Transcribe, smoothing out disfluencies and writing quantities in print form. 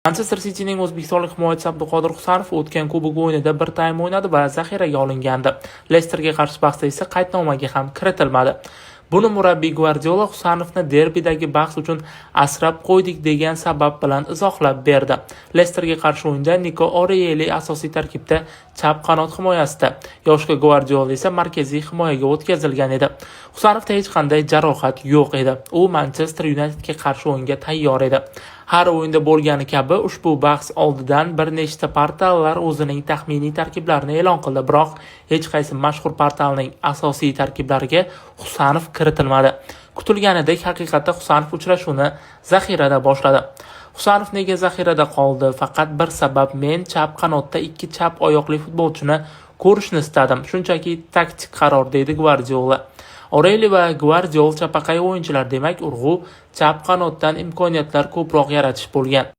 Manchester Cityning o'zbekistonlik himoyachisi Abduqodir Husanov o'tgan kubok o'yinida bir taym o'ynadi va zaxiraga olingandi. Lesterga qarshi bahsda esa qaydnomaga ham kiritilmadi. Buni murabbiy Gvardiola Husanovni derbidagi bahs uchun asrab qo'ydik degan sabab bilan izohlab berdi. Lesterga qarshi o'yinda Niko O'Reyli asosiy tarkibda chap qanot himoyasida, Yoshko Gvardiola esa markaziy himoyaga o'tkazilgan edi. Husanovda hech qanday jarohat yo'q edi. U Manchester Unitedga qarshi o'yinga tayyor edi. Har o'yinda bo'lgani kabi ushbu bahs oldidan bir nechta portallar o'zining taxminiy tarkiblarini e'lon qildi, biroq hech qaysi mashhur portalning asosiy tarkiblariga Husanov kiritilmadi. Kutilganidek, haqiqatda Husanov uchrashuvni zaxirada boshladi. Husanov nega zaxirada qoldi? Faqat bir sabab: men chap qanotda ikki chap oyoqli futbolchini ko'rishni istadim. Shunchaki taktik qaror, deydi Gvardiola. O'Reyli va Gvardiol chapaqay o'yinchilar, demak, urg'u chap qanotdan imkoniyatlar ko'proq yaratish bo'lgan.